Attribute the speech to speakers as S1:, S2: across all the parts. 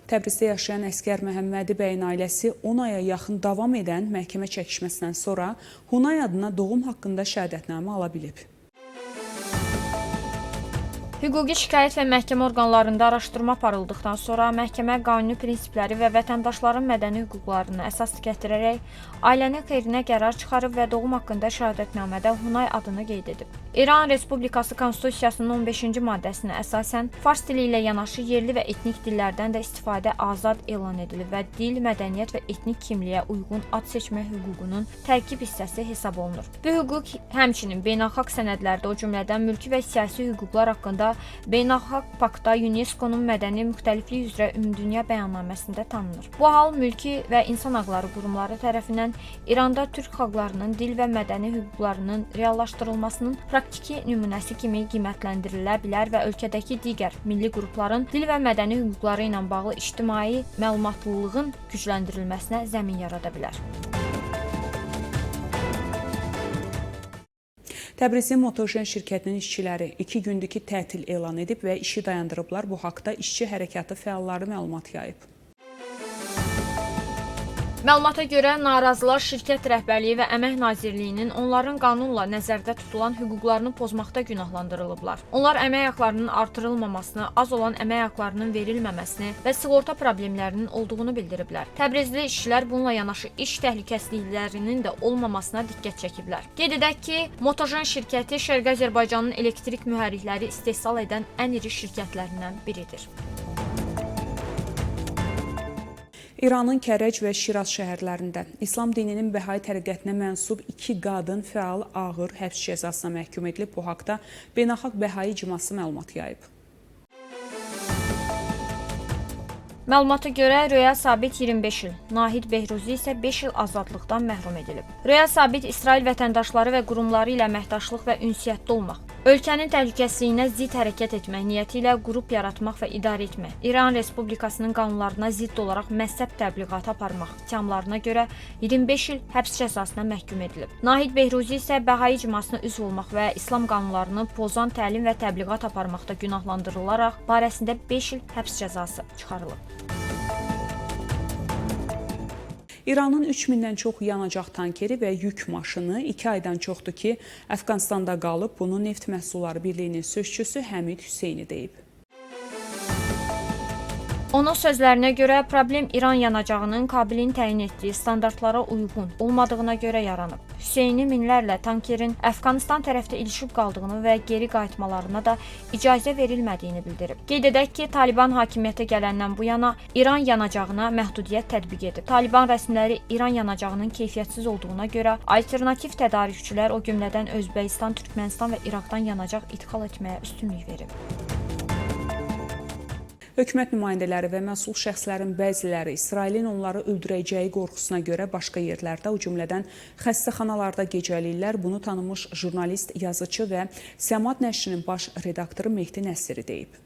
S1: Təbrizdə yaşayan Əsgər Məhəmmədi bəyin ailəsi 10 aya yaxın davam edən məhkəmə çəkişməsindən sonra Hunay adına doğum haqqında şəhadətnamə ala bilib.
S2: Hüquqi şikayət və məhkəmə orqanlarında araşdırma aparıldıqdan sonra məhkəmə qanuni prinsipləri və vətəndaşların mədəni hüquqlarını əsas gətirərək ailənin xeyrinə qərar çıxarıb və doğum haqqında şəhadətnamədə Hunay adını qeyd edib. İran Respublikası Konstitusiyasının 15-ci maddəsinə əsasən fars dili ilə yanaşı yerli və etnik dillərdən də istifadə azad elan edilib və dil, mədəniyyət və etnik kimliyə uyğun ad seçmə hüququnun tərkib hissəsi hesab olunur. Bu hüquq həmçinin beynəlxalq sənədlərdə, o cümlədən mülki və siyasi hüquqlar haqqında Beynəlxalq Paktda UNESCO-nun mədəni müxtəliflik üzrə ümumdünya bəyannaməsində tanınır. Bu hal mülki və insan haqları qurumları tərəfindən İranda türk xalqlarının dil və mədəni hüquqlarının reallaşdırılmasının praktiki nümunəsi kimi qiymətləndirilə bilər və ölkədəki digər milli qrupların dil və mədəni hüquqları ilə bağlı ictimai məlumatlılığın gücləndirilməsinə zəmin yarada bilər.
S1: Təbrizin Motojen şirkətinin işçiləri 2 gündür ki, tətil elan edib və işi dayandırıblar. Bu haqda işçi hərəkatı fəalları məlumat yayıb.
S2: Məlumata görə narazılar şirkət rəhbərliyi və Əmək Nazirliyinin onların qanunla nəzərdə tutulan hüquqlarını pozmaqda günahlandırılıblar. Onlar əmək haqlarının artırılmamasını, az olan əmək haqlarının verilməməsini və sığorta problemlərinin olduğunu bildiriblər. Təbrizli işçilər bununla yanaşı iş təhlükəsizliklərinin də olmamasına diqqət çəkiblər. Qeyd edək ki, Motojen şirkəti Şərqi Azərbaycanın elektrik mühərrikləri istehsal edən ən iri şirkətlərindən biridir.
S1: İranın Kərəc və Şiraz şəhərlərində İslam dininin Bəhai təriqətinə mənsub 2 qadın fəal ağır həbs cəzasına məhkum edilib. Bu haqda Beynəlxalq Bəhai İcması məlumat yayıb.
S2: Məlumata görə Röya Sabit 25 il, Nahid Behruzi isə 5 il azadlıqdan məhrum edilib. Röya Sabit İsrail vətəndaşları və qurumları ilə əməkdaşlıq və ünsiyyətdə olmaq, ölkənin təhlükəsizliyinə zidd hərəkət etmək niyyəti ilə qrup yaratmaq və idarə etmək, İran Respublikasının qanunlarına zidd olaraq məzhəb təbliğatı aparmaq ittihamlarına görə 25 il həbs cəzasına məhkum edilib. Nahid Behruzi isə Bəhai icmasına üzv olmaq və İslam qanunlarını pozan təlim və təbliğat aparmaqda günahlandırılaraq barəsində 5 il həbs cəzası çıxarılıb.
S1: İranın 3000-dən çox yanacaq tankeri və yük maşını 2 aydan çoxdur ki, Əfqanistanda qalıb. Bunu Neft Məhsulları Birliyinin sözçüsü Həmid Hüseyni deyib.
S2: Onun sözlərinə görə problem İran yanacağının Kabilin təyin etdiyi standartlara uyğun olmadığına görə yaranıb. Hüseyni minlərlə tankerin Əfqanistan tərəfdə ilişib qaldığını və geri qayıtmalarına da icazə verilmədiyini bildirib. Qeyd edək ki, Taliban hakimiyyətə gələndən bu yana İran yanacağına məhdudiyyət tətbiq edib. Taliban rəsmiləri İran yanacağının keyfiyyətsiz olduğuna görə alternativ tədarükçülər, o cümlədən Özbəkistan, Türkmənistan və İraqdan yanacaq idxal etməyə üstünlük verib.
S1: Hökumət nümayəndələri və məsul şəxslərin bəziləri İsrailin onları öldürəcəyi qorxusuna görə başqa yerlərdə, o cümlədən xəstəxanalarda gecəliyirlər. Bunu tanınmış jurnalist, yazıçı və Səmad nəşrinin baş redaktoru Mehdi Nəsiri deyib.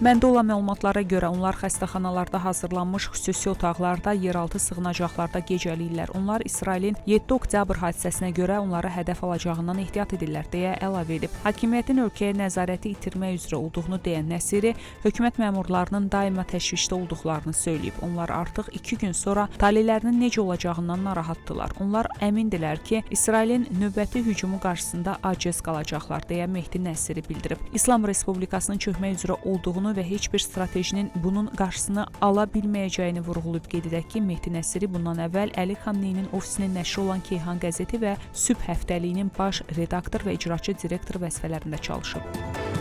S1: Məndə olan məlumatlara görə onlar xəstəxanalarda hazırlanmış xüsusi otaqlarda, yeraltı sığınacaqlarda gecəliyirlər. Onlar İsrailin 7 oktyabr hadisəsinə görə onlara hədəf alacağından ehtiyat edirlər, deyə əlavə edib. Hakimiyyətin ölkəyə nəzarəti itirmək üzrə olduğunu deyən Nəsiri, hökumət məmurlarının daima təşvişdə olduqlarını söyləyib. Onlar artıq 2 gün sonra talelərinin necə olacağından narahatdırlar. Onlar əmindirlər ki, İsrailin növbəti hücumu qarşısında aciz qalacaqlar, deyə Mehdi Nəsiri bildirib. İslam Respublikasının çökmək üzrə olduğunu və heç bir stratejinin bunun qarşısını ala bilməyəcəyini vurğulayıb. Qeyd edək ki, Mehdi Nəsiri bundan əvvəl Əli Xamneyinin ofisinin nəşri olan Keyhan qəzeti və Sübh həftəliyinin baş redaktor və icraçı direktor vəzifələrində çalışıb.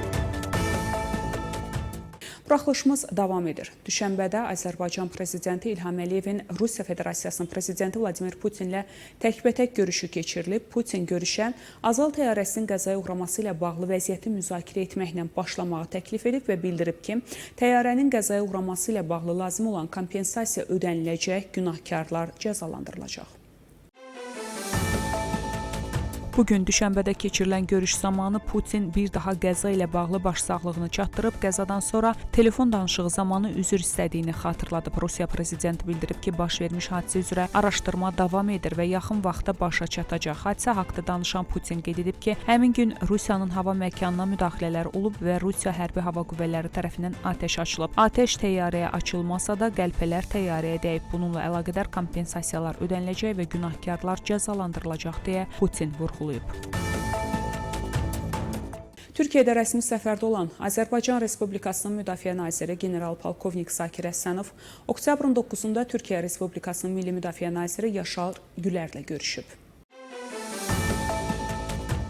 S1: Buraxılışımız davam edir. Düşənbədə Azərbaycan Prezidenti İlham Əliyevin Rusiya Federasiyasının Prezidenti Vladimir Putinlə təkbətək görüşü keçirilib. Putin görüşə Azal təyyarəsinin qəzaya uğraması ilə bağlı vəziyyəti müzakirə etməklə başlamağı təklif edib və bildirib ki, təyyarənin qəzaya uğraması ilə bağlı lazım olan kompensasiya ödəniləcək, günahkarlar cəzalandırılacaq. Bu gün düşənbədə keçirilən görüş zamanı Putin bir daha Qəzza ilə bağlı başsağlığını çatdırıb, qəzadan sonra telefon danışığı zamanı üzr istədiyini xatırladıb. Rusiya prezidenti bildirib ki, baş vermiş hadisə üzrə araşdırma davam edir və yaxın vaxtda başa çatacaq. Hadisə haqqında danışan Putin qeyd edib ki, həmin gün Rusiyanın hava məkanına müdaxilələr olub və Rusiya hərbi hava qüvvələri tərəfindən atəş açılıb. Atəş təyyarəyə açılmasa da qəlpələr təyyarəyə dəyib. Bununla əlaqədar kompensasiyalar ödəniləcək və günahkarlar cəzalandırılacaq deyə Putin vurğulayıb.
S3: Türkiyədə rəsmi səfərdə olan Azərbaycan Respublikasının Müdafiə Naziri general-polkovnik Zakir Həsənov oktyabrın 9-da Türkiyə Respublikasının Milli Müdafiə Naziri Yaşar Gülərlə görüşüb.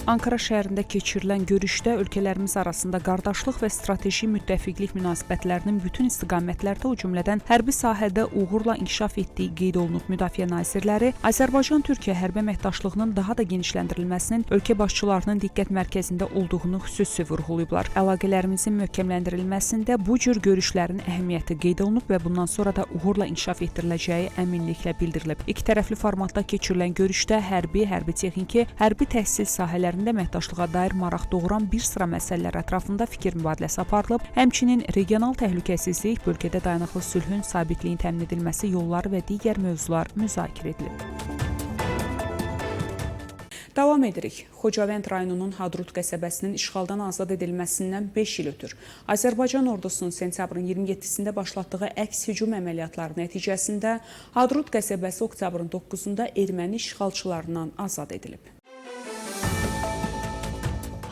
S1: Ankara şəhərində keçirilən görüşdə ölkələrimiz arasında qardaşlıq və strateji müttəfiqlik münasibətlərinin bütün istiqamətlərdə, o cümlədən hərbi sahədə uğurla inkişaf etdiyi qeyd olunub. Müdafiə nazirləri Azərbaycan-Türkiyə hərbi əməkdaşlığının daha da genişləndirilməsinin ölkə başçılarının diqqət mərkəzində olduğunu xüsusi vurğulayıblar. Əlaqələrimizin möhkəmləndirilməsində bu cür görüşlərin əhəmiyyəti qeyd olunub və bundan sonra da uğurla inkişaf etdiriləcəyi əminliklə bildirilib. İki tərəfli formatda keçirilən görüşdə hərbi, hərbi texniki, hərbi təhsil sahələrində əməkdaşlığa dair maraq doğuran bir sıra məsələlər ətrafında fikir mübadiləsi aparılıb. Həmçinin regional təhlükəsizlik, bölgədə dayanıqlı sülhün, sabitliyin təmin edilməsi yolları və digər mövzular müzakirə edilib.
S3: Davam edirik. Xocavənd rayonunun Hadrut qəsəbəsinin işğaldan azad edilməsindən 5 il ötür. Azərbaycan ordusunun sentyabrın 27-sində başlatdığı əks hücum əməliyyatları nəticəsində Hadrut qəsəbəsi oktyabrın 9-da erməni işğalçılarından azad edilib.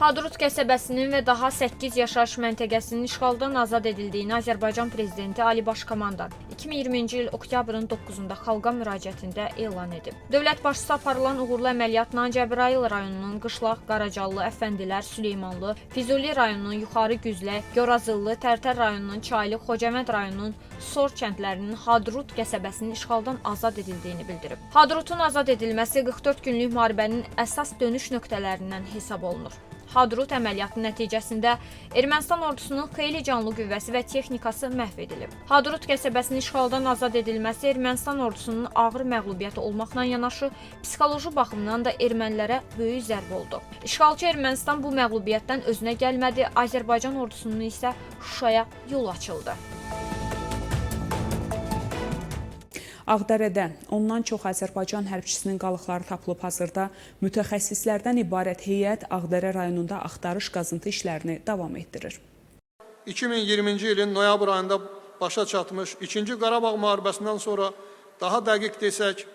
S2: Hadrut qəsəbəsinin və daha 8 yaşayış məntəqəsinin işğaldan azad edildiyini Azərbaycan Prezidenti Ali Baş Komandan 2020-ci il oktyabrın 9-da xalqa müraciətində elan edib. Dövlət başçısı aparılan uğurlu əməliyyatla Cəbrayıl rayonunun Qışlaq, Qaracalı, Əfəndilər, Süleymanlı, Füzuli rayonunun Yuxarı Güzlə, Gorazıllı, Tərtər rayonunun Çaylı, Xocavənd rayonunun Sor kəndlərinin Hadrut qəsəbəsinin işğaldan azad edildiyini bildirib. Hadrutun azad edilməsi 44 günlük müharibənin əsas dönüş nöqtələrindən hesab olunur. Hadrut əməliyyatı nəticəsində Ermənistan ordusunun xeyli canlı qüvvəsi və texnikası məhv edilib. Hadrut qəsəbəsinin işğaldan azad edilməsi Ermənistan ordusunun ağır məğlubiyyəti olmaqla yanaşı, psixoloji baxımdan da ermənilərə böyük zərbə oldu. İşğalçı Ermənistan bu məğlubiyyətdən özünə gəlmədi, Azərbaycan ordusunun isə Şuşaya yol açıldı.
S3: Ağdərədə ondan çox Azərbaycan hərbçisinin qalıqları tapılıb. Hazırda mütəxəssislərdən ibarət heyət Ağdərə rayonunda axtarış qazıntı işlərini davam etdirir.
S4: 2020-ci ilin noyabr ayında başa çatmış 2-ci Qarabağ müharibəsindən sonra daha dəqiq desək,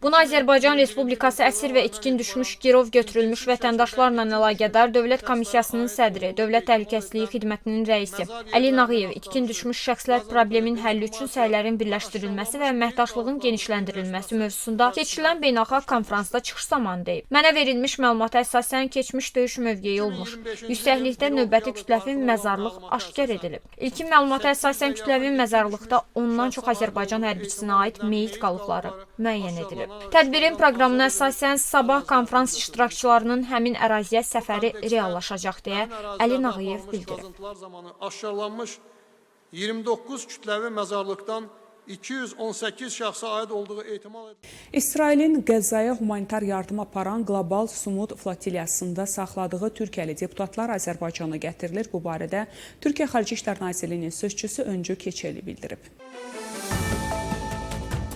S2: Bunu Azərbaycan Respublikası əsir və itkin düşmüş, girov götürülmüş vətəndaşlarla əlaqədar Dövlət Komissiyasının sədri, Dövlət Təhlükəsizliyi Xidmətinin rəisi Əli Nağıyev itkin düşmüş şəxslər problemin həlli üçün səylərin birləşdirilməsi və əməkdaşlığın genişləndirilməsi mövzusunda keçirilən beynəlxalq konfransda çıxış zamanı deyib. Mənə verilmiş məlumata əsasən keçmiş döyüş mövqeyi olmuş yüksəklikdə növbəti kütləvi məzarlıq aşkar edilib. İlkin məlumata əsasən kütləvi məzarlıqda ondan çox Azərbaycan hərbiçisinə aid meyit qalıqları müəyyən edilib. Tədbirin proqramına əsasən sabah konfrans iştirakçılarının həmin əraziyə səfəri reallaşacaq deyə Əli Nağıyev bildirib.
S4: Qazıntılar zamanı aşkarlanmış 29 kütləvi məzarlıqdan 218 şəxsə aid olduğu ehtimal edilir.
S3: İsrailin Qəzzaya humanitar yardım aparan Qlobal Sumud flotiliyasında saxladığı Türkiyəli deputatlar Azərbaycana gətirilir. Bu barədə Türkiyə Xarici İşlər Nazirliyinin sözçüsü Öncü Keçeli bildirib.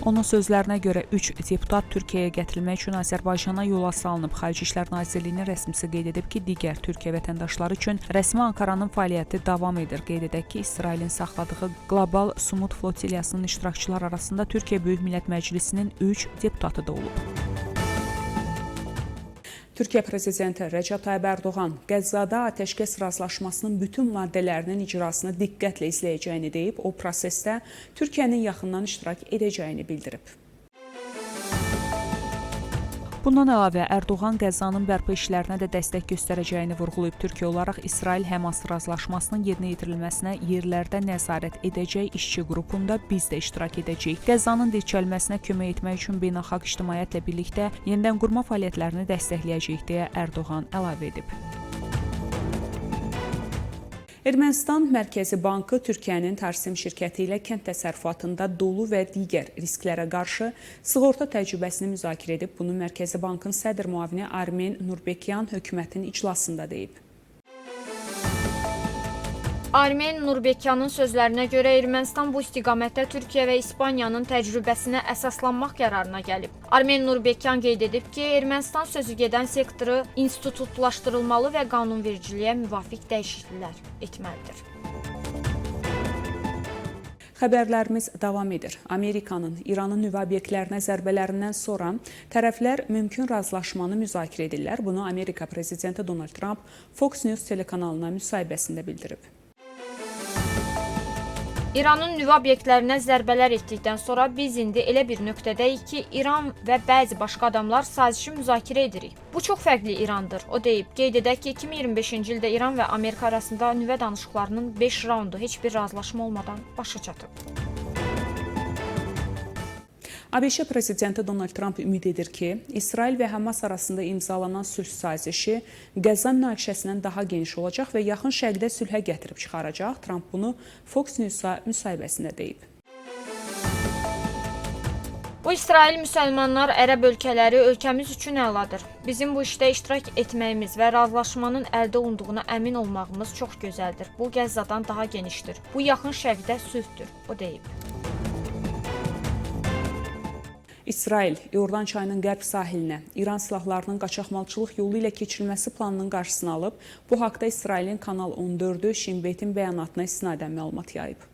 S1: Onun sözlərinə görə 3 deputat Türkiyəyə gətirilmək üçün Azərbaycana yola salınıb. Xarici İşlər Nazirliyinin rəsmisi qeyd edib ki, digər Türkiyə vətəndaşları üçün rəsmi Ankaranın fəaliyyəti davam edir. Qeyd edək ki, İsrailin saxladığı Qlobal Sumud flotiliyasının iştirakçılar arasında Türkiyə Böyük Millət Məclisinin 3 deputatı da olub.
S3: Türkiyə Prezidenti Rəcəb Tayyib Ərdoğan Qəzzada atəşkəs razılaşmasının bütün maddələrinin icrasını diqqətlə izləyəcəyini deyib, o prosesdə Türkiyənin yaxından iştirak edəcəyini bildirib.
S1: Bundan əlavə Ərdoğan Qəzzanın bərpa işlərinə də dəstək göstərəcəyini vurğulayıb. Türkiyə olaraq İsrail-Həmas razılaşmasının yerinə yetirilməsinə yerlərdə nəzarət edəcək işçi qrupunda biz də iştirak edəcəyik. Qəzzanın dirçəlməsinə kömək etmək üçün beynəlxalq ictimaiyyətlə birlikdə yenidən qurma fəaliyyətlərini dəstəkləyəcəyik deyə Ərdoğan əlavə edib.
S3: Ermənistan Mərkəzi Bankı Türkiyənin Tarsim şirkəti ilə kənd təsərrüfatında dolu və digər risklərə qarşı sığorta təcrübəsini müzakirə edib. Bunu Mərkəzi Bankın sədr müavini Armen Nurbekyan hökumətin iclasında deyib.
S2: Armen Nurbekyanın sözlərinə görə Ermənistan bu istiqamətdə Türkiyə və İspaniyanın təcrübəsinə əsaslanmaq qərarına gəlib. Armen Nurbekyan qeyd edib ki, Ermənistan sözü gedən sektoru institutlaşdırılmalı və qanunvericiliyə müvafiq dəyişikliklər etməlidir.
S3: Xəbərlərimiz davam edir. Amerikanın İranın nüvə obyektlərinə zərbələrindən sonra tərəflər mümkün razılaşmanı müzakirə edirlər. Bunu Amerika prezidenti Donald Trump Fox News telekanalına müsahibəsində bildirib.
S2: İranın nüvə obyektlərinə zərbələr etdikdən sonra biz indi elə bir nöqtədəyik ki, İran və bəzi başqa adamlar sazişi müzakirə edirik. Bu çox fərqli İrandır, o deyib. Qeyd edək ki, 2025-ci ildə İran və Amerika arasında nüvə danışıqlarının 5 raundu heç bir razılaşma olmadan başa çatıb.
S3: ABŞ prezidenti Donald Trump ümid edir ki, İsrail və Həmas arasında imzalanan sülh sazişi Qəzza münaqişəsindən daha geniş olacaq və Yaxın Şərqdə sülhə gətirib çıxaracaq. Trump bunu Fox News-a müsahibəsində deyib.
S2: Bu İsrail, müsəlmanlar, ərəb ölkələri ölkəmiz üçün əladır. Bizim bu işdə iştirak etməyimiz və razılaşmanın əldə olunduğuna əmin olmağımız çox gözəldir. Bu Qəzzadan daha genişdir. Bu Yaxın Şərqdə sülhdür, o deyib.
S3: İsrail İordan çayının qərb sahilinə İran silahlarının qaçaqmalçılıq yolu ilə keçirilməsi planının qarşısını alıb. Bu haqda İsrailin Kanal 14-ü Şinbetin bəyanatına istinadən məlumat yayıb.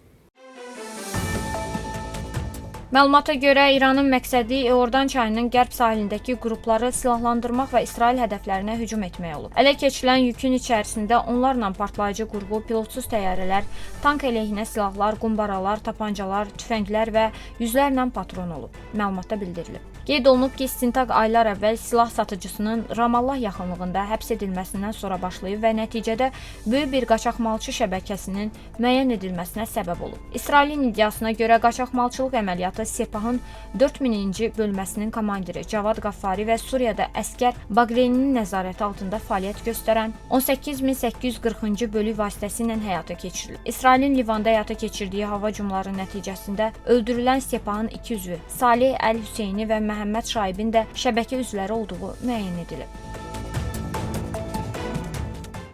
S2: Məlumata görə İranın məqsədi İordan çayının qərb sahilindəki qrupları silahlandırmaq və İsrail hədəflərinə hücum etmək olub. Ələ keçirilən yükün içərisində onlarla partlayıcı qurğu, pilotsuz təyyarələr, tank əleyhinə silahlar, qumbaralar, tapancalar, tüfənglər və yüzlərlə patron olub. Məlumatda bildirilib. Qeyd olunub ki, istintaq aylar əvvəl silah satıcısının Ramallah yaxınlığında həbs edilməsindən sonra başlayıb və nəticədə böyük bir qaçaqmalçı şəbəkəsinin müəyyən edilməsinə səbəb olub. İsrailin iddiasına görə qaçaqmalçılıq əməliyyatı Sepahın 4000-ci bölməsinin komandiri Cavad Qaffari və Suriyada əskər Baqreyninin nəzarəti altında fəaliyyət göstərən 18840-cı bölük vasitəsilə həyata keçirilib. İsrailin Livanda həyata keçirdiyi hava hücumları nəticəsində öldürülən Sepahın iki üzvü Salih Əl-Hüseyni və Məhəmməd Şaibin də şəbəkə üzvləri olduğu müəyyən edilib.